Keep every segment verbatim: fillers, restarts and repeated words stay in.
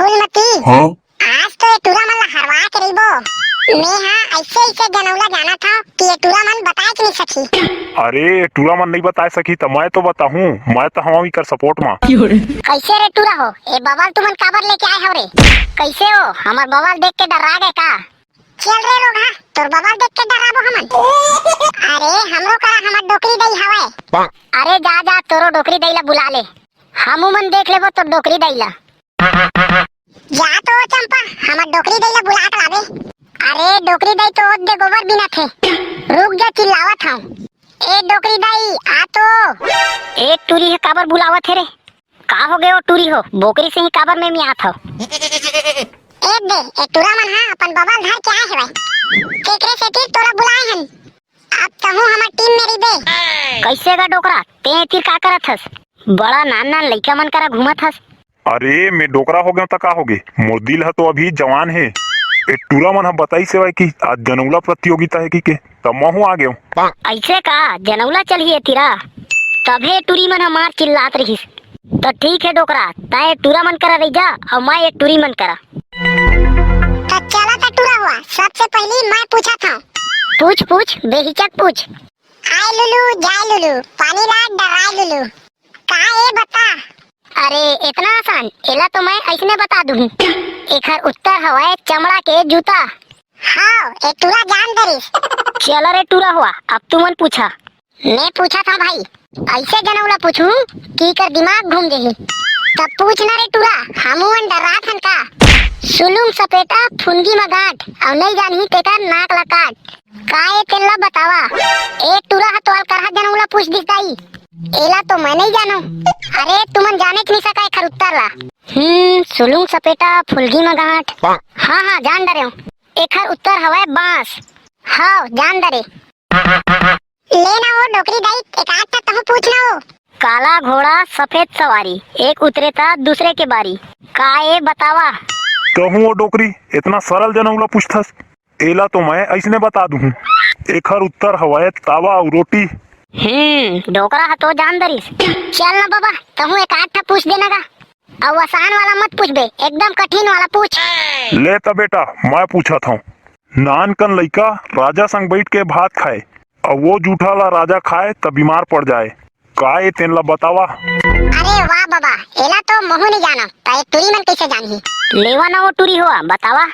फूलमती, हाँ? आज तो ये टूरा मन ला हरवा के रहिबो। मैं हा ऐसे ऐसे जनौला जानत हव कि ये टूरा मन बताए के नहीं सकी। अरे, ये टूरा मन नहीं बताए सकी त मैं तो बताहूँ, मैं तो हवा इकर support मा। कैसे रे टूरा हो, ये बवाल तुमन काबर लेके आए हव रे? कैसे हो, हमर बवाल देख के डर्रा गए का? चल रे रोगहा, तोर बवाल देख के डराबो हमन। अरे, हमरो करा हमर डोकरी दई हवय। अरे जा जा, तोरो डोकरी दई ला बुला ले, हमू मन देख लेबो तोर डोकरी दई ला। जा तो चंपा, हमर डोकरी दई ला बुला के लाबे। अरे डोकरी दई तो ओदे गोबर बिनत हे, रुक जा चिल्लावत हव। ए डोकरी दई, आ तो। ए टूरी हे, काबर बुलावत हे रे? का हो गए ओ टूरी हो, बोकरी से ही काबर में मियात हव? ए दे, ए टूरा मन हा अपन बवाल धर के आए हवय। तेकरे सेती तोला बुलाए हन। अब तहूँ हमर टीम में रहिबे। कैसे गा डोकरा, ते तीर का करत हस? बड़ा नान नान लइका मन करा घूमत हस। अरे, मैं डोकरा हो गया त का हो गे? मोर दिल ह तो अभी जवान हे। ए टूरा मन ह बताइस हवय कि आज जनौला प्रतियोगिता हे कहिके, त महूँ आ गेव। ऐसे का? जनौला चलही ए तीरा? तभे टूरी मन ह मार चिल्लात रहिस। त ठीक हे डोकरा, तैं ए टूरा मन करा रहि जा अउ मैं ए टूरी मन करा। त चला त टूरा हुआ, सबसे पहली मैं पूछत हव। पूछ पूछ, बेहिचक पूछ। आय लुलु, जाय लुलु, पानी ला डराय लुलु। का ए बता? अरे, इतना आसान? एला तो मैं अइसने बता दूहूँ। एखर उत्तर हवय चमड़ा के जूता। हाव, ए टूरा जान डरिस। चला रे टूरा हुआ, अब तुमन पूछा। मैं पूछत हव भाई, अइसे जनौला पूछहूँ कि एकर दिमाग घूम जही। तब पूछ ना रे टूरा, हमू मन डर्रात हन का? सुलुंग सपेटा फुनगी म गांठ, अउ नइ जानही तेकर नाक ला काट। का ए तेन ला बतावा? ए टूरा ह तो अलकरहा जनौला पूछ दिस दाई। एला तो मैं नइ जानव। अरे तुमन जानेच नइ सका एखर उत्तर ला। हम्म, सुलुंग सपेटा फुलगी म गांठ। हाँ हाँ, जान डरेंव। एखर उत्तर हवय बांस। हव, जान डरे। ले ना ओ डोकरी दाई, एक आध ठा तहूँ पूछ ना ओ। काला घोड़ा सफेद सवारी, एक उतरे त दूसरे के बारी। का ए बतावा? तहूँ ओ डोकरी, इतना सरल जनौला पूछथस। एला तो मैं अइसने बता दूहूँ। एखर उत्तर हवय तावा अउ रोटी। हम्म, डोकरा ह तो जान डरिस। चल ना बाबा, तहूँ एक आध ठा पूछ देना गा। अउ आसान वाला मत पूछबे, एकदम कठिन वाला पूछ। ले त बेटा, मैं पूछत हव। नान कन लइका राजा संग बइठ के भात खाय, अउ ओ जूठा ला राजा खाय त बीमार पड़ जाय। का ए तेन ला बतावा? अरे वाह बाबा, एला तो महूँ नइ जानव, त ए टूरी मन कइसे जानही? लेवा ना ओ टूरी हुआ, बतावा।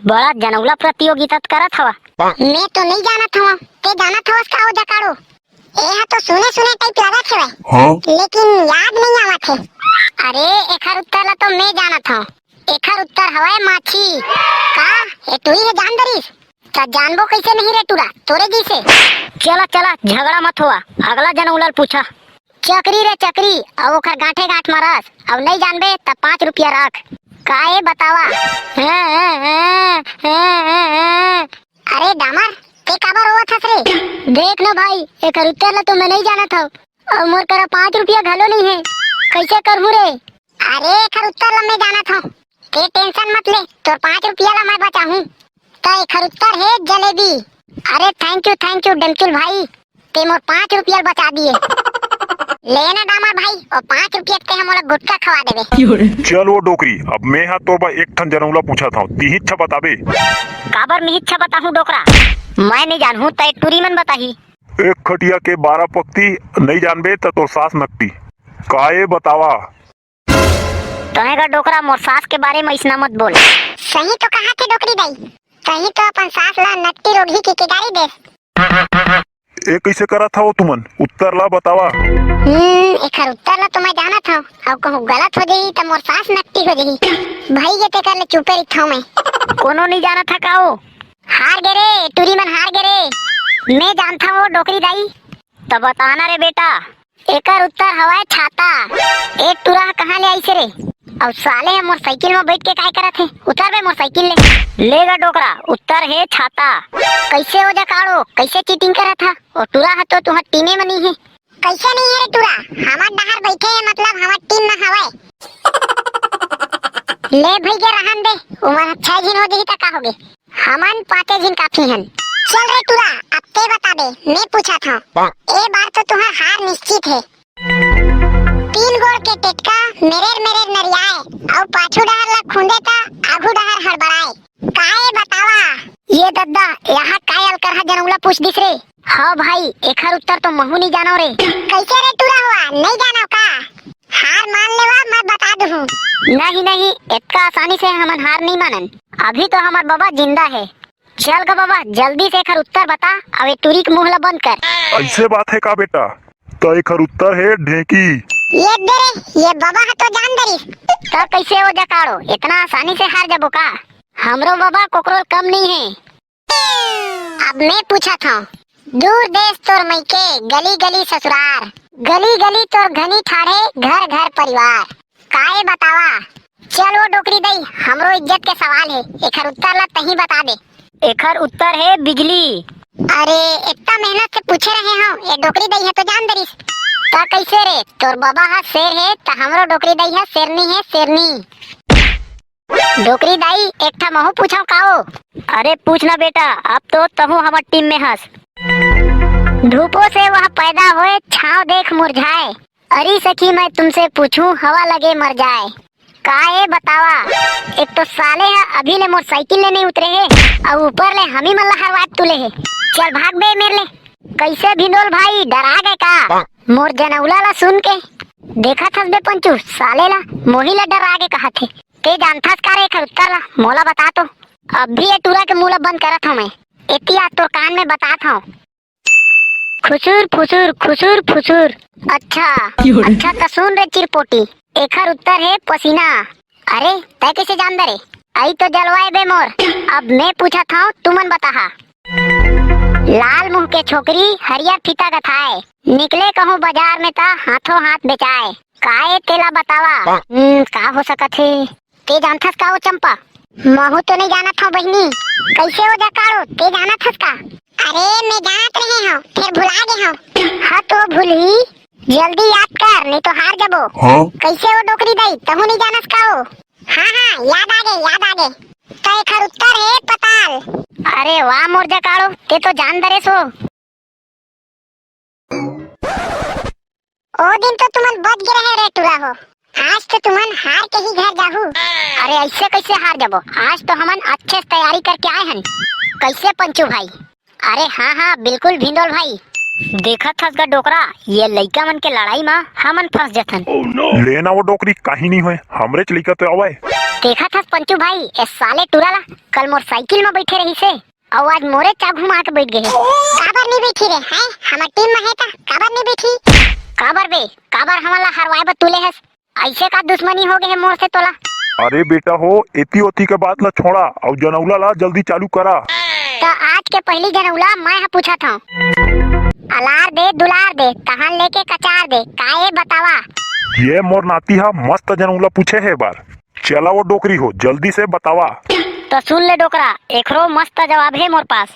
बड़ा जनौला प्रतियोगिता करत हवा। मैं तो नइ जानत हवं, ते जानत हवस का ओ जकाड़ो? ए ह तो सुने सुने टाइप लागत हवय, हाँ? लेकिन याद नइ आवत हे। अरे एखर उत्तर ला तो मैं जानत हंव। एखर उत्तर हवय माछी। का ए टूरी ह जान डरिस? त जानबो कइसे नहीं रे टूरा, तोरे जइसे। चला चला, झगड़ा मत होवा, अगला जनौला ल पूछा। चकरी रे चकरी, अउ ओखर गांठे गांठ म रस, अउ नइ जानबे त पाँच रुपया रख। का ए बतावा? हैं, हैं, हैं, हैं, हैं, हैं। अरे डामर, ते काबर रोवत हस रे? देख न भाई, एकर उत्तर ल तो मैं नइ जानत हंव, अउ मोर करा पाँच रुपया घलो नइ हे। कइसे करहूं रे? अरे एकर उत्तर ल मैं जानत हंव, ते tension मत ले, तोर पाँच रुपया ल मैं बचाहूं। त एकर उत्तर हे जलेबी। अरे thank you, thank you डमचुल भाई, ते मोर पाँच रुपया ल बचा दिए। ले ना डामर भाई, ओ पाँच रुपया के ते ह मोला गुटखा खवा देबे। चल ओ डोकरी, अब मैं ह तोर बर एक ठन जनौला पूछत हंव, तिहिच छ बताबे। काबर मिहिच छ बताहूं डोकरा? मैं नइ जानहूं, त ए टूरी मन बताही। एक खटिया के बारह पक्ती, नइ जानबे त तोर सास नकटी। का ए बतावा? तंय गा डोकरा मोर सास के बारे म अइसना मत बोल। सही तो कहाथे डोकरी दाई, तहीं तो अपन सास ला नकटी रोगही कहिके गारी देस। ए कइसे करत हव तुमन? उत्तर ला बतावा। हम्म, एखर उत्तर ला तो मैं जानत हंव, अउ कहूं गलत हो जही त मोर सास नकटी हो जही। भई गे तेकर ले चुपे रहिथंव मैं। कोनो नइ जानत ह का ओ? हार गे रे, टूरी मन हार गे रे। मैं जानथंव ओ डोकरी दाई। त बता ना रे बेटा। एकर उत्तर हवय छाता। ए टूरा ह कहाँ ले आइस रे? अउ साले ह मोर साइकिल म बइठ के काय करत हे? उतर बे मोर साइकिल ले। ले गा डोकरा, उत्तर हे छाता। कइसे ओ जकाड़ो, कइसे cheating करत ह? ओ टूरा ह तो तुंहर टीमे म नइ हे। कइसे नइ हे रे टूरा? हमर डहर बइठे हे, मतलब हमर टीम म हवय। ले भइया रहन दे, उमन ह छै झिन हो जही त का होगे? हमन पाँचे झिन काफी हन। चल रे टूरा, अब ते बताबे, मैं पूछत हंव। ए बार तो तुंहर हार निश्चित हे। तीन गोड़ के टेटका, मेरेर मेरेर नरियाए, अउ पाछू डहर ला खुंदे त आघू डहर हड़बड़ाए। काय बतावा? ये दद्दा, यहाँ काय अलकरहा जनउला पूछ दिस रे? हव भाई, एखर उत्तर तो महू नइ जानव रे। कइसे रे टूरा होवा, नइ जानव का? हार मान लेवा, मैं बता दूहूँ। नहीं, नहीं, इतका आसानी से हमन हार नइ मानन। अभी तो हमर बबा जिंदा हे। चल गा बबा, जल्दी से एखर उत्तर बता, अउ ए टूरी के मुंह ला बंद कर। अइसे बात हे का बेटा? त एखर उत्तर हे ढेंकी। ये दे रे, ये बबा ह तो जान दरिस। त कइसे ओ जकाड़ो, इतना आसानी से हार जबो का? हमरो बबा कोकरो कम नइ हे। अब मैं पूछत हंव, दूर देश तोर मइके, गली गली ससुरार, गली गली तोर घनी ठाढ़े, घर घर परिवार। काय बतावा? चल ओ डोकरी दई, हमरो इज्जत के सवाल हे, एखर उत्तर ला तहीं बता दे। एखर उत्तर हे बिजली। अरे, इतना मेहनत से पूछे रहे हंव, ए डोकरी दई ह तो जान दरिस। त कइसे रे, तोर बबा ह शेर हे, त हमरो डोकरी दई ह शेरनी हे, शेरनी। डोकरी दाई, एक ठा महू पूछव का ओ? अरे पूछ ना बेटा, अब तो तहूँ हमर टीम में हस। धूपों से वह पैदा होए, छाँव देख मुरझाए। अरे सखी मैं तुमसे पूछूं, हवा लगे मर जाए। का ए बतावा, एक तो साले ह अभी ले मोर साइकिल ले नइ उतरे हे, अउ ऊपर ले हमी मन ला हरवात तुले हे। चल भाग बे मेर ले। कइसे भिंदोल भाई, डरा गे का? मोर जनउला ला सुन के। देखत हस बे पंचू, साले ला मोही ला डरा गे कहत हे। ते जानथस का रे एखर उत्तर ला? मोला बता तो। अभी ए टूरा के मुंह ला बंद करत हंव मैं। एती आ तोर कान में बतात हंव। खुसुर फुसुर, खुसुर फुसुर। अच्छा, अच्छा त सुन रे चिरपोटी, एखर उत्तर हे पसीना। अरे, तैं कइसे जान दे रे? अई तो जलवा ए बे मोर। अब मैं पूछत हंव, तुमन बताहा। लाल मुंह के छोकरी, हरियर फीता गथाए, निकले कहूँ बाजार में त हाथों हाथ बेचाए। का ए तेला बतावा? हम्म, का हो सकत हे? ते जानथस का ओ चंपा? महू तो नइ जानत हंव बहिनी। कइसे ओ जकाड़ो, ते जानत हस का? अरे, मैं जानत रहे हंव, फेर भुला गे हंव। हाँ तो भूलही, जल्दी याद कर, नइ तो हार जबो। हाँ? कइसे ओ डोकरी दई, तहूँ नइ जानस का ओ? हाँ, हाँ, याद आगे, याद आगे। त एखर उत्तर हे पताल। अरे वाह मोर जकाड़ो, ते तो जान दरेस ओ। ओ दिन तो तुमन बच गे रहे रे टूरा हो, आज तो तुमन हार के ही घर जाहू। अरे अइसे कइसे हार जबो, आज तो हमन अच्छे से तैयारी करके आए हन। कइसे पंचू भाई? अरे हाँ हाँ बिल्कुल भिंदोल भाई। देखत हस गा डोकरा, ये लइका मन के लड़ाई म हमन फंस जथन। ले ना वो डोकरी, काहीं नइ होय, हमरेच लइका तो आवय। देखत हस पंचू भाई, ए साले टूरा ला, कल मोर साइकिल म बइठे रहिसे, अउ आज मोरेच आघू म आके बइठ गे हे। काबर नइ बइठी रे, हैं? हमर टीम म हे त काबर नइ बइठी? काबर बे, काबर हमन ला हरवाए बर तुले हस? अइसे का दुश्मनी हो गे हे मोर से तोला? अरे बेटा हो, एती ओती के बात ला छोड़ा, अउ जनउला ला जल्दी चालू करा। त आज के पहिली जनउला मैं ह पूछत हंव। अलार दे, दुलार दे, तहान लेके कचार दे, का ए बतावा? ये मोर नाती ह मस्त जनउला पूछे हे ए बार। चला वो डोकरी हो, जल्दी से बतावा। त सुन ले डोकरा, एखरो मस्त जवाब हे मोर पास।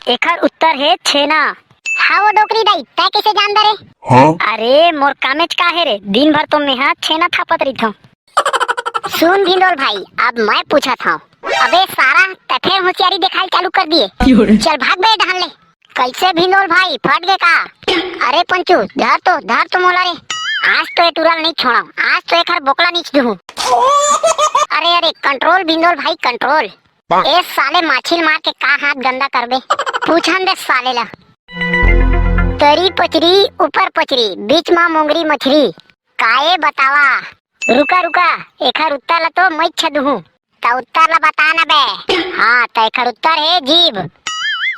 एखर उत्तर हे छेना। हाँ वो डोकरी दाई, तैं कइसे जान दे रे? हाँ? अरे मोर कामेच का हे रे, दिन भर तो मेहा छेना थापत रहिथंव। सुन भिंदोल भाई, अब मैं पूछत हंव। अबे सारा, तैं फेर होशियारी देखाय चालू कर दिए। चल भाग बे डहन ले। कइसे भिंदोल भाई, फट गे का? अरे पंचू, धर तो, धर तो मोला रे। आज तो ए टूरा ल नइ छोड़ंव, आज तो एखर बोकला नोच दूहूं। अरे, अरे, control भिंदोल भाई, control। ए साले माछी ल मार के का हाथ गंदा करबे? पूछन दे साले ला। तरी पचरी, ऊपर पचरी, बीच म मोंगरी मछरी। का ए बतावा? रुका, रुका, एखर उत्तर ला तो मैं छदहूं। त उत्तर ला बता ना बे। हाँ, त एखर उत्तर हे जीभ।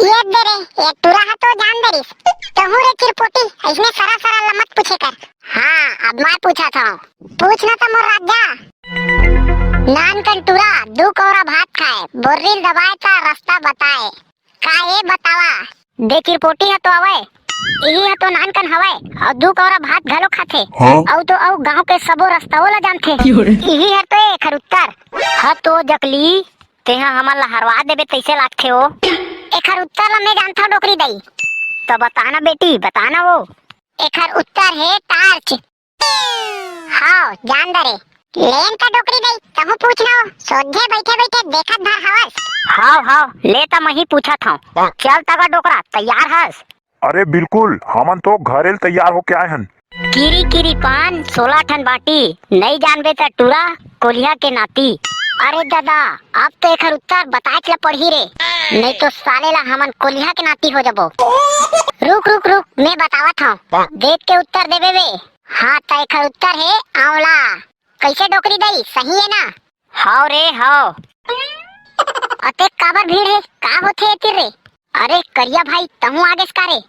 ये दे रे, ए टूरा ह तो जान दे रिस। तहूँ रे चिरपोटी, अइसने सरा सरा ला मत पूछे कर। हाँ, अब मैं पूछत हंव। पूछ ना त मोर राजा। नानकन टूरा, दू कौरा भात खाए, बोर्री ल दबाए त रस्ता बताए। का ए बतावा? दे चिरपोटी ह तो आवय, इही ह तो नानकन हवय, अउ दू कौरा भात घलो खाथे, हाँ? अउ तो अउ गांव के सबो रस्ताओ ला जानथे। क्यों रे? इही हर तो एखर उत्तर। ह तो जकली, तेहा हमन ला हरवा देबे तइसे लागथे ओ। एखर उत्तर ला मैं जानथंव डोकरी दाई। त बता ना बेटी, बता ना ओ। एखर उत्तर हे टार्च। हव, जान दे रे। लेन त डोकरी दई, तहूँ पूछ ना ओ। सोझे बइठे बइठे देखत भर हवस। हव, हव, ले त मही पूछत हंव। चल त गा डोकरा, तैयार हस? अरे बिल्कुल, हमन तो घरे ल तैयार होके आए हन। किरी किरी पान, सोला ठन बाटी, नइ जानबे त टूरा, कोलिहा के नाती। अरे दादा, अब तो एखर उत्तर बताएच ला पड़ही रे, नहीं तो साले ला हमन कोलिहा के नाती हो जबो। रुक रुक रुक, मैं बतावत हूँ, देख के उत्तर देबे बे। हाँ, त एखर उत्तर हे आंवला। कैसे डोकरी दाई, सही है ना? हव रे हव। अतेक काबर भीड़ हे, का होथे एतिर रे? अरे करिया भाई, तहूँ आगेस का रे?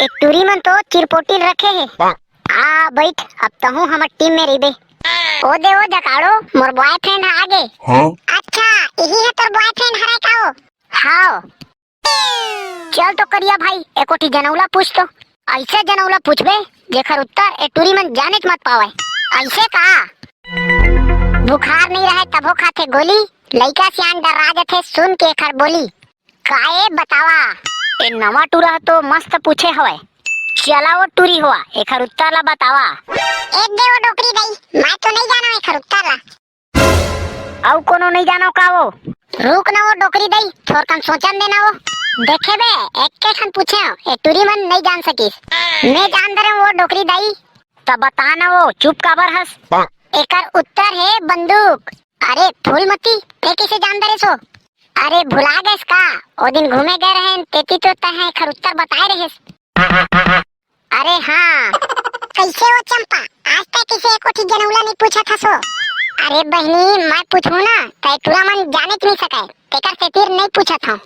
ए टूरी मन तो चिरपोटिल रखे हे। आ बैठ, अब तहूँ हमर टीम में रहिबे। ओ दे ओ जकाड़ो, मोर बॉयफ्रेंड ह आगे। हाँ? अच्छा, इही है तोर बॉयफ्रेंड हरे का ओ? हाव। चल तो करिया भाई, एको ठी जनौला पूछ तो। ऐसे जनौला पूछबे, जेकर उत्तर ए टूरी मन जानेच मत पावय। ऐसे का? बुखार नहीं रहे तभो खाथे गोली, लइका सियान डर्रा जथे सुन के एखर बोली। काए बतावा? ए नवा टूरा ह तो मस्त पूछे हवय। चला ओ टूरी होवा, एखर उत्तर ला बतावा। ए दे ओ डोकरी दाई, मैं तो नहीं जाना एखर उत्तर ला। अउ कोनो नहीं जानो का वो? रुक ना वो डोकरी दाई, थोरकन सोचन देना वो। देखे बे, एक के ठन पूछे हो, ए टूरी मन नहीं जान सकिस। मैं जान दे रहे वो डोकरी दाई। तब बता ना वो, चुप काबर हस? एकर उत्तर है बंदूक। अरे फूलमती, ते कैसे जान दे रहे सो? अरे भुला गए का? ओ दिन घूमे गए रहे, तेती तो तहे एकर उत्तर बताए रहे। अरे हाँ। कैसे हो चंपा, आज तक किसी एको ठी जनौला नहीं पूछा था सो? अरे बहनी, मैं पूछूं ना, तय टूरा मन जाने च नहीं सके, तेकर सेतिर नहीं पूछा था।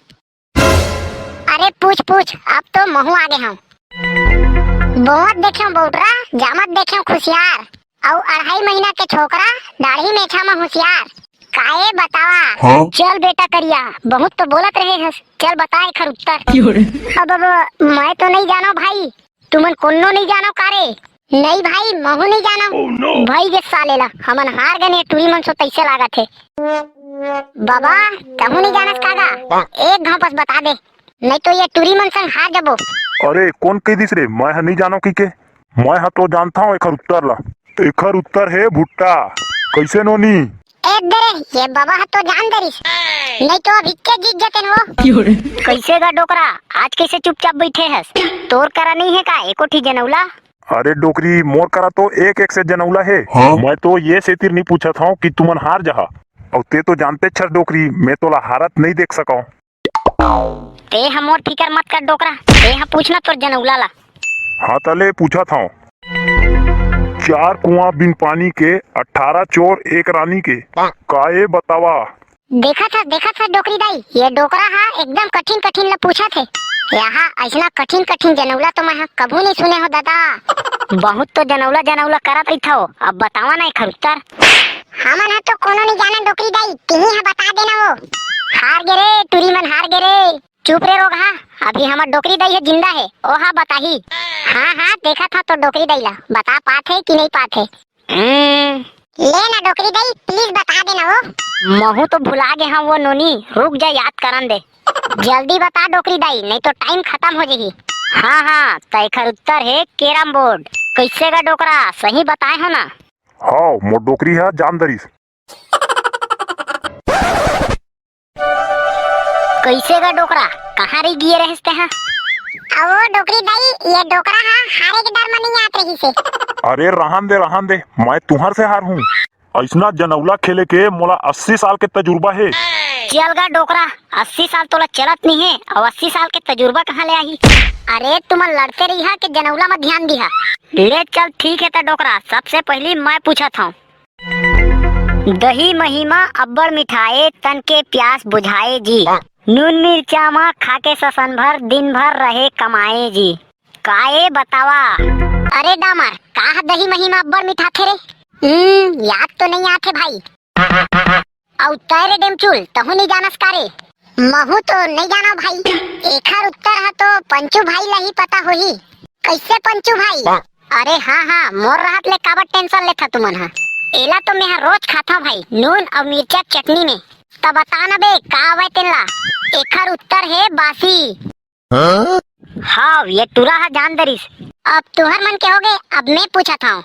अरे पूछ पूछ, अब तो महू आगे हूँ। बोवत देखे बउटरा, जामत देखे खुशियार, अउ अढ़ाई महीना के छोकरा, दाढ़ी मेछा में होशियार। काए बतावा? हाँ? चल बेटा करिया, बहुत तो बोलत रहे हस, चल बता एकर उत्तर। अब अब मैं तो नहीं जानो भाई, तुमन कोनो नहीं जानो का रे? नहीं भाई, महू नहीं जानो। Oh no! भाई के साले ला, हमन हार गए ने टूरी मन सो तैसे लागत है। बाबा, तहू नहीं जानस कागा? एक घाव बस बता दे, नहीं तो ये टूरी मन संग हार जबो। अरे कौन कह दिस रे, मैं ह नहीं जानो की के? मैं ह तो जानता हूँ एखर उत्तर ला। एखर उत्तर है भुट्टा। कैसे नोनी? ए दे रे, ये बाबा ह तो जान दे रिस। नहीं तो अब इक्के जीत जतेन वो। कैसे गा डोकरा, आज कैसे चुपचाप बैठे हस? तोर करा नहीं है का एको ठी जनौला? अरे डोकरी, मोर करा तो एक एक से जनौला है। हाँ? मैं तो ये सेतिर नहीं पूछत हूँ कि तुमन हार जहा, और ते तो जानते छस डोकरी, मैं तोला हारत नहीं देख सकूं। ते ह मोर फिकर मत कर डोकरा, ते ह पूछना तोर जनौला ला। हाँ तले पूछत हूँ। चार कुआं बिन पानी के, अठारह चोर एक रानी के, काए बतावा? देखा था, देखा था डोकरी दाई, ये डोकरा हा एकदम कठिन कठिन ला पूछा थे। यहाँ ऐसना कठिन कठिन जनौला तो मैं हा कभू नहीं सुने हो दादा। बहुत तो जनौला जनौला करत रही था, अब बतावा ना एकर उत्तर। हमन हा तो कोनो नहीं जाना डोकरी दाई, तिही हा बता देना वो। हार गे रे टूरी मन, हार गे रे। चुप रे रोगहा, अभी हमर डोकरी दाई ह जिंदा हे, ओहा बताही। हाँ हाँ, देखत हव तो डोकरी दाई ला, बता पात हे कि नहीं पात हे। हम्म। ले ना डोकरी दाई, please बता दे ना वो। महू तो भुला गे हव वो नोनी, रुक जा याद करन दे। जल्दी बता डोकरी दाई, नहीं तो time खतम हो जही। हाँ हाँ, त एखर उत्तर हे carrom board। कैसे गा डोकरा, सही बताए हो ना? हव, मोर डोकरी ह जान दरिस। कैसे गा डोकरा, कहाँ रह गिए रहेस तेहा? अवो डोकरी दाई, ये डोकरा हा हारे के डर म नहीं आत रहिस हे। अरे रहन दे, रहन दे, मैं तुहर से हार हूँ। ऐसना जनौला खेले के मोला अस्सी साल के तजुर्बा हे। चल गा डोकरा, अस्सी साल तोला चलत नहीं हे, अउ अस्सी साल के तजुर्बा कहाँ ले आही? अरे तुमन लड़ते रहिहा के जनौला म ध्यान दिहा। ले चल ठीक हे त डोकरा, सबसे पहली मैं पूछत हूँ। दही मही म अब्बड़ मिठाए, तन के प्यास बुझाए जी। नून मिर्चा म खाके ससन भर, दिन भर रहे कमाए जी। काए बतावा? अरे डामर, का ह दही मही म अब्बड़ मिठाथे रे? हम्म, याद तो नहीं आथे भाई। अउ तय रे डेमचुल, तहू नहीं जानस का रे? महू तो नहीं जाना भाई। एखर उत्तर ह तो पंचू भाई ला ही पता होही। कैसे पंचू भाई? अरे हाँ हाँ, मोर रहत ले काबर tension लेथा तुमन ह? एला तो मैं ह रोज खाता भाई, नून अउ मिर्चा चटनी में। त बता न बे, का आवय तेन ला? एखर उत्तर हे बासी। हाँ? हाव, ये टूरा ह जान दरिस। अब तुहर मन के होगे, अब मैं पूछत हव।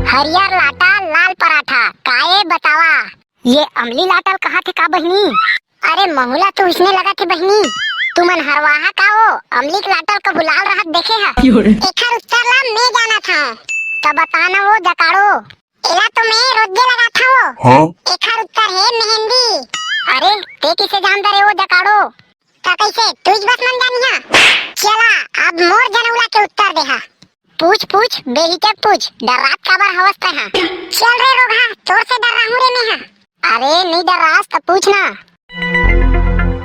हरियर लाटा, लाल पराठा, काए बतावा? ये अमली लाटा ल कहाथे का बहिनी? अरे महुला तो इसने लगा थे बहिनी, तुमन हरवाहा का वो अमली के लाटा ल कभू लाल रहत देखे हा? एखर उत्तर ला मैं जानत हव, त बता ना वो जकाड़ो। एला तो मैं रोजे लगाथंव। हाँ? एखर उत्तर हे मेहंदी। अरे, तैं कइसे जान डरे ओ जकाड़ो? त कइसे? तुईच बस मन जानिहा। चला, अब मोर जनउला के उत्तर देहा। पूछ, पूछ, बेहिचक पूछ, डर्रात काबर हवस तैं हा? चल रे रोगहा, तोर से डर्राहूं रे मेंहा। अरे, नइ डर्रास त पूछ ना।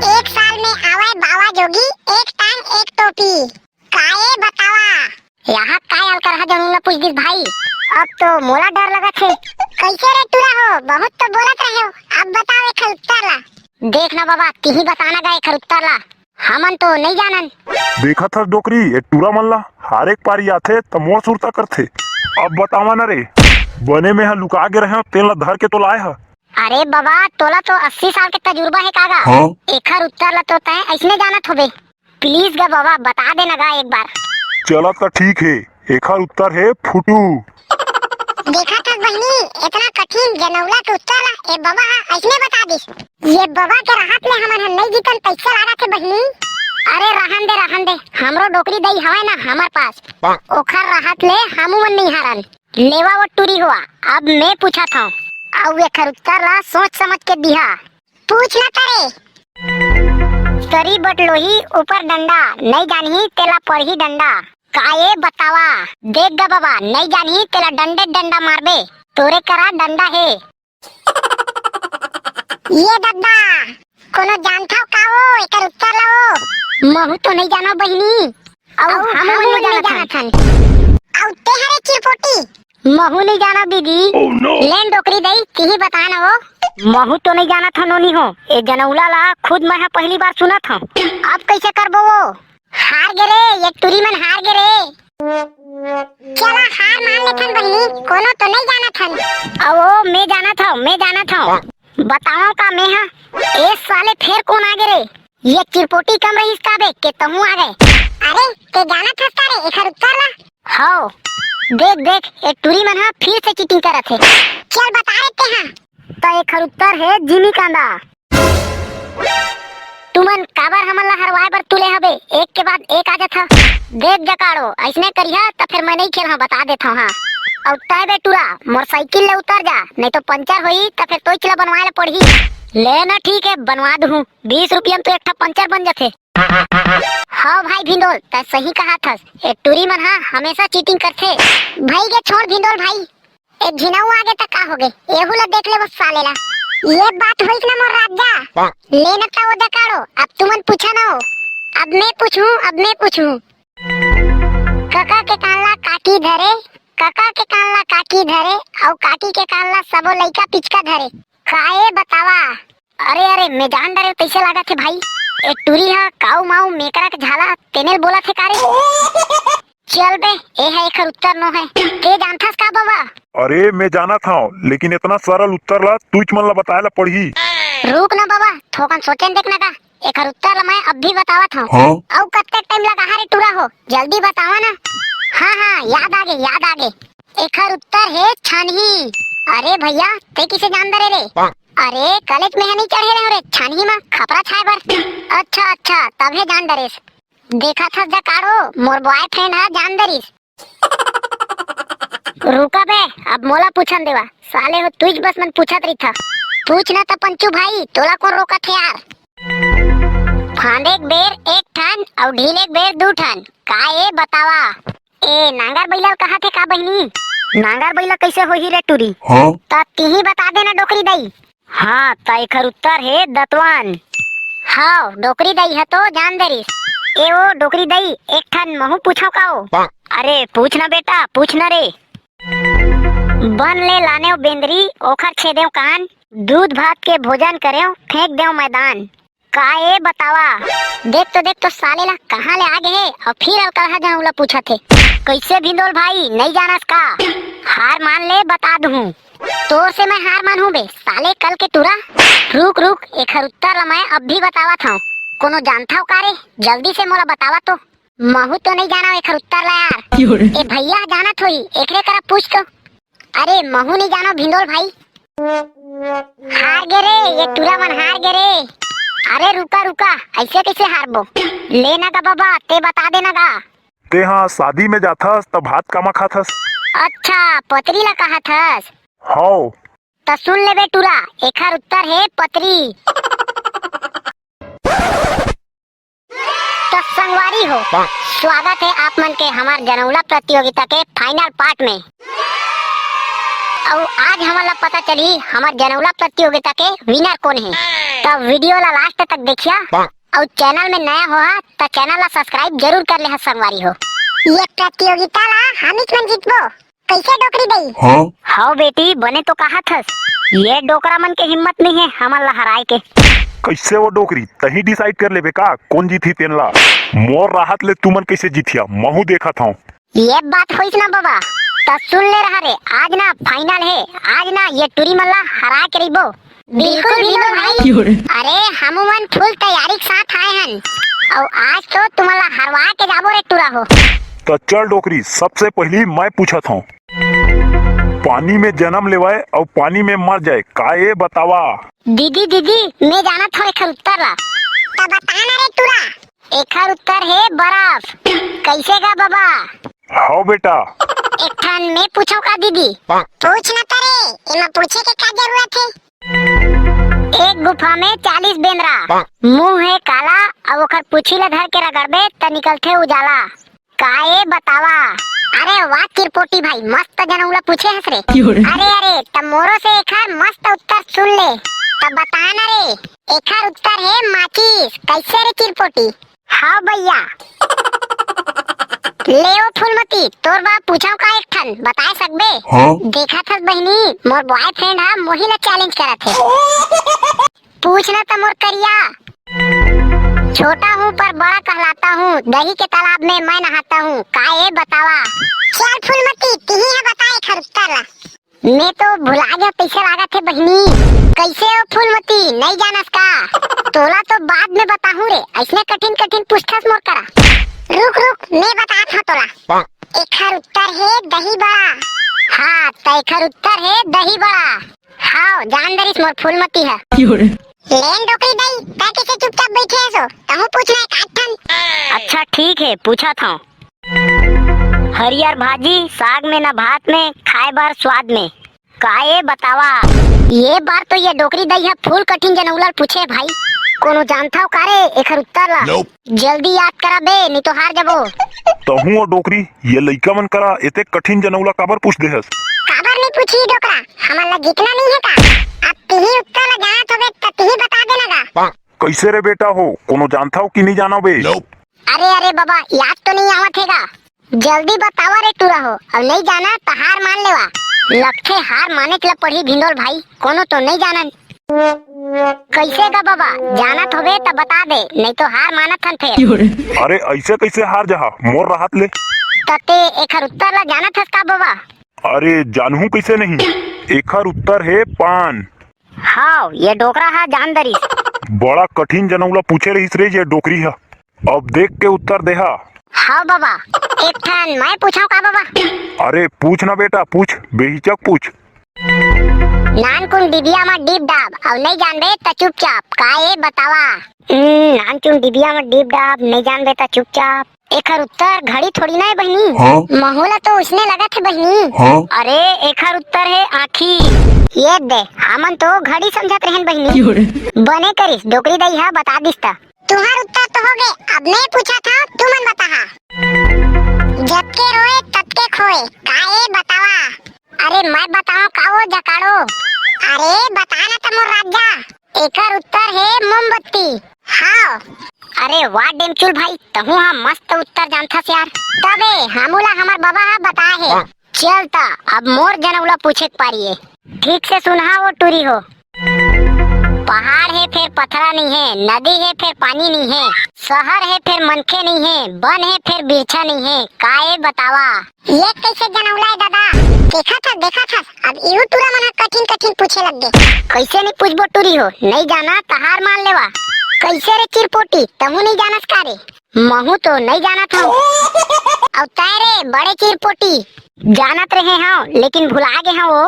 एक साल में आवय बाबा जोगी, एक टांग एक टोपी। का ए बतावा? एहा काय अलकरहा जनउला पूछ दिस भाई? अब तो मोला डर लगत हे। कइसे रे टूरा हो, बहुत तो बोलत रहेव, अब बताव एखर उत्तर ला। देख ना बाबा, तिही बताना गा एखर उत्तर ला, हमन तो नइ जानन। देखत हस डोकरी, ए टूरा मन ला हर एक पारी आथे त मोर सुरता करथे। अब बतावा ना रे, बने मेंहा लुका गे रहेंव, तेन ला धर के तो लाय हंव। अरे बाबा, तोला तो अस्सी साल के तजुर्बा हे का गा? हाँ? एखर उत्तर ला तो तैं अइसने जानत होबे। Please गा बाबा, बता देना गा एक बार। चला त ठीक हे, एखर उत्तर हे फुटू। देखत हस बहिनी, एतना कठिन जनउला के उत्तर ला ए बबा ह अइसने बता दिस। ए बबा के रहत ले हमन ह नइ जीतन, तइसे लागत हे बहिनी। अरे रहन दे, रहन दे, हमरो डोकरी दई हवय ना हमर पास, ओखर रहत ले हमू मन नइ हारन। लेवा ओ टूरी होवा, अब मैं पूछत हंव, अउ एखर उत्तर ला सोच समझ के दिहा। पूछ ना तरे। तरी बटलोही ऊपर डंडा, नइ जानही तेला पड़ही डंडा। का ए बतावा? देख गा बाबा, नइ जानही तेला डंडे डंडा मारबे, तोरे करा डंडा हे। ए ददा, कोनो जानथव का ओ, एकर उत्तर ला ओ? महू तो नइ जानव बहिनी। अउ अउ हमू हमू नइ नइ जानत हन। जानत हन। अउ तेहरे चिरपोटी। महू नइ जानव दीदी। Oh no! लेन डोकरी दई, तिही बता ना ओ। महू तो नइ जानत हन नोनी हो। ए जनउला ला खुद मैं ह पहली बार सुनत हंव। अब कइसे करबो ओ? हार गे रे, ए टूरी मन हार गे रे। चला हार मान लेथन बहिनी, कोनो तो नइ जानत हन। अउ ओ, मैं जानत हंव, मैं जानत हंव। बतावंव का मैं ह? ए साले फेर कोन आ गे रे? ए चिरपोटी कम रहिस का बे, के तहूं आ गे? अरे, तैं जानत हस का रे एखर उत्तर ला? हव। देख, देख, ए टूरी मन ह फिर से cheating करत हे। चल बता रे तैं हा। त एखर उत्तर हे जिमी कांदा। तुमन काबर हमन ला हरवाए बर तुले हबे? एक के बाद एक आ जाथा। देख जकाड़ो, अइसने करिहा त फेर मैं नइ खेलहूं, बता देथंव हां। अउ तैं बे टूरा, मोर साइकिल ले उतर जा, नइ तो पंचर होही त फेर तोइच ला बनवाए ला पड़ही। ले ना, ठीक हे, बनवा दूहूं। बीस रुपया में तो एक ठा पंचर बन जाथे। हव भाई भिंदोल, तैं सही कहत हस। ए टूरी मन ह हमेशा cheating करथे। भई गे छोड़ भिंदोल भाई, ए झिनऊ आगे त का होगे, एहू ला देख ले बस साले ला। ए बात होइस ना मोर राजा। ले न त ओ जकाड़ो, अब तुमन पूछा ना ओ। अब मैं पूछहूं, अब मैं पूछहूं। कका के कान ला काकी धरे, कका के कान ला काकी धरे, अउ काकी के कान ला सबो लइका पिचका धरे। का ए बतावा? अरे, अरे, मैं जान डरेंव तइसे लागत हे भाई। ए टूरी ह काऊ माऊ मेकरा के झाला तेने ल बोलत हे का रे? चल बे, ए ह एखर उत्तर नो हे। तैं जानथस का बबा? अरे, मैं जानत हंव, लेकिन एतना सरल उत्तर ला तुईच मन ला बताए ला पड़ही। रुक ना बबा, थोकन सोचेन देख ना का। एखर उत्तर ला मैं अभी बतावत हंव। हाँ? अउ कतेक time लगाहा रे टूरा हो, जल्दी बतावा ना। हाँ, हाँ, याद आगे, याद आगे। एखर उत्तर हे छानही। अरे भइया, तैं कइसे जान डरे रे? अरे, कलेच में ह नइ चढ़े रहेंव रे, छानही म खपरा छाए बर। अच्छा, अच्छा, तभे जान डरेस। देखत हस जकाड़ो, मोर boyfriend ह जान डरिस। रुका बे, अब मोला पूछन देवा। साले हो, तुईच बस मन पूछत रहिथा। पूछ ना त पंचू भाई, तोला कोन रोकत हे यार? फांदे के बेर एक ठन अउ ढीले के बेर दू ठन। का ए बतावा? ए नांगर बइला ल कहत हे का बहिनी? नांगर बइला कइसे होही रे टूरी? हाँ? त तिही बता देना डोकरी दई। हाँ, त एखर उत्तर हे दतवन। हव, डोकरी दई ह तो जान डरिस। ए ओ डोकरी दई, एक ठन महू पूछंव का ओ? अरे, पूछ ना बेटा, पूछ ना रे। बन ले लानेंव बेंदरी, ओखर छेदेंव कान, दूध भात के भोजन करेंव, फेंक देंव मैदान। का ए बतावा? देख तो, देख तो साले ला कहाँ ले आ गे हे, अउ फिर अलकरहा जनउला पूछत हे। कइसे भिंदोल भाई, नइ जानस का? हार मान ले, बता दूहूं। तोर से मैं हार मानहूं बे, साले कल के टूरा। रुक, रुक, एखर उत्तर ला मैं अभी बतावत हंव। कोनो जानथव का रे? जल्दी से मोला बतावा तो। महू तो नइ जानव एखर उत्तर ला यार। क्यों रे? ए भइया जानत होही, एकरे करा पूछ तो। अरे, महू नइ जानव भिंदोल भाई। हार गे रे, ए टूरा मन हार गे रे। अरे रुका, रुका, अइसे कइसे हारबो? ले ना गा बबा, तैं बता दे ना गा। तैं हा शादी में जाथस त भात कामा खाथस? अच्छा, पतरी ला कहत हस। हव। त सुन लेबे टूरा, एखर उत्तर हे पतरी। त संगवारी हो, स्वागत हे आप मन के हमर जनउला प्रतियोगिता के final part में। अउ आज हमन ला पता चलही हमर जनउला प्रतियोगिता के winner कोन हे। त video ला last तक देखिया अउ channel में नया होहा त channel ला subscribe जरूर कर लेहा संगवारी हो। ये प्रतियोगिता ला हमीच मन जीतबो। कइसे डोकरी दई? हाँ? हव बेटी, बने तो कहत हस। ये डोकरा मन के हिम्मत नइ हे हमन ला हराए के। कइसे वो डोकरी, तहीं decide कर लेबे का कोन जीतही तेन ला? मोर राहत ले तुमन कइसे जीतिया, महूं देखत हंव। ये बात होइस ना बबा, त सुन ले रहा रे, आज ना final हे, आज ना ये टूरी मन ला हरा के रहिबो। बिल्कुल भीमो भाई। अरे हमू मन full तैयारी के साथ आए हन, अउ आज तो तुमन ला हरवा के जाबो रे टूरा हो। त चल डोकरी, सबसे पहिली मैं पूछत हंव, पानी में जनम लेवय अउ पानी में मर जाय, का ए बतावा? दीदी दीदी, मैं जानत हंव एखर उत्तर ला। त बता ना रे टूरा। एखर उत्तर हे बरफ। कइसे गा बबा? हव बेटा। एक ठन मैं पूछंव का दीदी? पूछ ना त रे, एमा पूछे के का जरूरत हे? एक गुफा में चालीस बेंदरा, मुंह हे काला, अउ ओखर पूछी ला धर के रगड़बे त निकलथे उजाला। का ए बतावा? अरे वाह चिरपोटी भाई, मस्त जनउला पूछे हस रे। अरे अरे, त मोरो से एखर मस्त उत्तर सुन ले, त बता ना रे। एखर उत्तर हे माचिस। कइसे रे चिरपोटी? हाँ भैया। ले ओ फूलमती, तोर बर पूछंव का एक ठन, बताए सकबे? हाँ। देखत हस बहिनी, मोर boyfriend ह मोही ला challenge करत हे। पूछ ना त मोर करिया। छोटा हूँ पर बड़ा कहलाता हूँ, दही के तालाब में मैं नहाता हूँ, का ए बतावा? चल फूलमती, तिही ह बता एखर उत्तर ला। मैं तो भुला गया, कइसे लागत हे बहिनी? कइसे ओ फूलमती, नइ जानस का? तोला तो बाद में बताहूँ रे, अइसने कठिन कठिन पूछथस मोर करा। रुक रुक, मैं बतात हंव तोला। एखर उत्तर हे दही बड़ा। हाँ, त एखर उत्तर हे दही बड़ा। हव, जान डरिस मोर फूलमती ह। लेन डोकरी दई, तैं कइसे चुपचाप बइठे हस ओ? तहूँ पूछ ना एक आध ठन। अच्छा ठीक हे, पूछत हंव। हरियर भाजी, साग में ना भात में, खाए बर स्वाद में। का ए बतावा? ये बार तो ये डोकरी दई ह full कठिन जनउला ल पूछे भाई। कोनो जानथव का रे एखर उत्तर ला? जल्दी याद करा बे, नइ तो हार जबो। तहूँ ओ डोकरी, ये लइका मन करा एते कठिन जनउला काबर पूछ देहस? काबर नइ पूछही डोकरा? हमन ला जीतना नइ हे का? अब तिही उत्तर ला जानत होबे त तिही बता देना गा। कइसे रे बेटा हो, कोनो जानथव कि नइ जानव बे? अरे अरे बबा, याद तो नइ आवत हे गा। जल्दी बतावा रे टूरा हो, अउ नइ जाना त हार मान लेवा। लगथे हार मानेच ला पड़ही भिंडोल भाई, कोनो तो नइ जानन। कइसे गा बबा, जानत होबे त बता दे, नइ तो हार मानत हन फेर। अरे अइसे कइसे हार जहा मोर राहत ले? त तें एखर उत्तर ला जानत हस का बबा? अरे जानहूँ कइसे नहीं, एखर उत्तर हे पान। हव, ये डोकरा ह जान डरिस। बड़ा कठिन जनउला पूछे रहिस रे ये डोकरी ह। अब देख के उत्तर देहा। हव बबा, एक ठन मैं पूछंव का बबा? अरे पूछ ना बेटा, पूछ, बेहिचक पूछ। नानकुन डिबिया म डीब डाब, अउ नइ जानबे त चुपचाप, का ए बतावा? हम्म, नानचुन डिबिया म डीब डाब, नइ जानबे त चुपचाप। एखर उत्तर घड़ी थोड़ी ना हे बहिनी। हाँ? महू ला तो उसने लगत हे बहिनी। हाँ? अरे एखर उत्तर हे आँखी। ये दे, हमन तो घड़ी समझत रहेन बहिनी। बने करिस, डोकरी दई ह बता दिस त। तुंहर उत्तर तो होगे, अब मैं पूछत हंव, तुमन बताहा। जतके रोए ततके खोए, का ए बतावा? अरे मैं बतावंव का ओ जकाड़ो? अरे बता ना त मोर राजा। एकर उत्तर हे मोमबत्ती। हव। अरे वाह डेमचुल भाई, तहूँ ह मस्त उत्तर जानथस यार। तबे हमू ला हमर बबा ह बताए हे। चल त, अब मोर जनउला पूछे के पारी ए। ठीक से सुनहा ओ टूरी हो। पहाड़ हे फेर पथरा नइ हे, नदी हे फेर पानी नइ हे, शहर हे फेर मनखे नइ हे, बन हे फेर बिरछा नइ हे, का ए बतावा? ये कइसे जनउला ए दादा? देखत हस, देखत हस, अब इहू टूरा मन ह कठिन कठिन पूछे लग गे। कइसे नइ पूछबो टूरी हो, नइ जाना त हार मान लेवा। कइसे रे चिरपोटी, तहूँ नइ जानस का रे? महूँ तो नइ जानत हंव। अउ तैं रे बड़े चिरपोटी, जानत रहे हंव लेकिन भुला गे हंव ओ।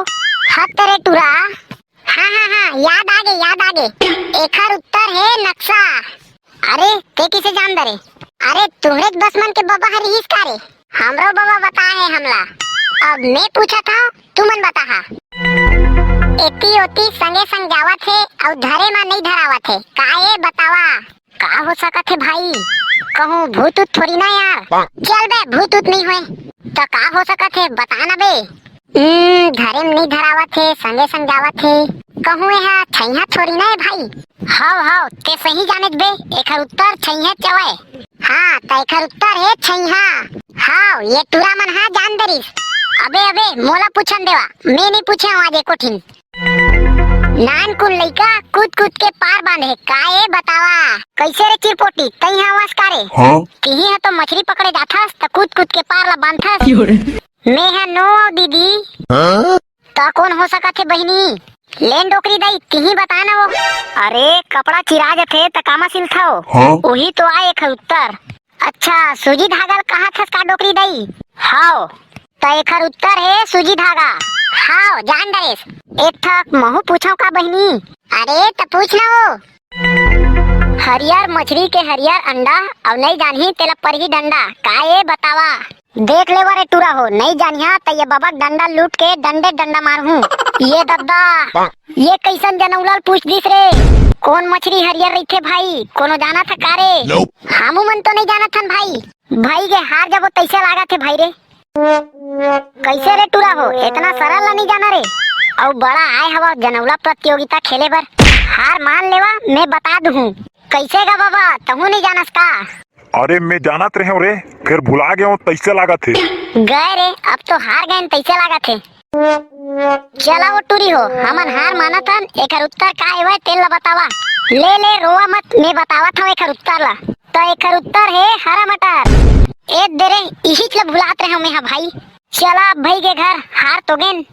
हत रे टूरा। हाँ हाँ हाँ, याद आगे, याद आगे। एखर उत्तर हे नक्शा। अरे तें कइसे जान डरे? अरे तुंहरेच बस मन के बबा ह रिहिस का रे? हमरो बबा बताए हे हमला। अब मैं पूछत हंव, तुमन बताहा। एती ओती संगे संग जावत हे अउ धरे म नइ धरावत हे। का ए बतावा? का हो सकत हे भाई? कहूँ भूत उत थोरी ना यार। चल बे, भूत उत नइ होय। त का हो सकत हे, बता ना बे। हम्म, धरे म नइ धरावत हे, संगे संग जावत हे। कहूँ एहा छइहा थोरी ना ए भाई। हव हव, ते सही जानेच बे, एखर उत्तर छइहा चवय। हाँ, त एखर उत्तर हे छइहा। हव, ये टूरा मन हा जान डरिस। अबे अबे, मोला पूछन देवा, मैं नइ पूछे हूँ आज एको ठिन। नानकुन लइका कूद कूद के पार बांधे, का ए बतावा? कइसे रे चिरपोटी, तइहा हवस का रे? हाँ? तिही ह तो मछरी पकड़े जाथस त कूद कूद के पार ला बांधथस। मैं ह नो अव दीदी। हाँ? त कोन हो सकत हे बहिनी? ले न डोकरी दई, तिही बता ना वो। अरे कपड़ा चिरा जथे त कामा सिलथव? हाँ? उही तो आय एखर उत्तर। अच्छा, सूजी धागा ल कहाथस का डोकरी दई? हव। त एखर उत्तर हे सूजी धागा। हव, जान डरेस। एक ठक महू पूछव का बहिनी? अरे त पूछ ना वो। हरियर मछरी के हरियर अंडा, अउ नइ जानही तेला परही डंडा। का ए बतावा? देख लेवा रे टूरा हो, नइ जानिहा त ये बबक डंडा लूट के डंडे डंडा मारहूँ। ये दद्दा, ये कइसन जनउला ल पूछ दिस रे? कोन मछरी हरियर रहिथे भाई, कोनो जानत ह का रे? Nope। हमू मन तो नइ जानत हन भाई। भाई के हार जबो तइसे लागत हे भाई रे। कइसे रे टूरा हो, एतना सरल ल नइ जाना रे? अउ बड़ा आय हवा जनउला प्रतियोगिता खेले बर। हार मान लेवा, मैं बता दुहूँ। कइसे गा बाबा, तहूँ नइ जानस का? अरे मैं जानत रहेंव रे, फेर भुला गेंव, तइसे लागत हे। गए रे, अब तो हार गएन तइसे लागत हे। चला वो टूरी हो, हमन हार मानत हन, एकर उत्तर का हेवय तेन ल बतावा। ले ले, रोवा मत, मैं बतावत हंव एकर उत्तर ल। त एकर उत्तर हे हरा मटर। ए दे रे, इहीच ल भुलात रहेंव मैं हा भाई। चला अब भई गे घर, हार तो गेन।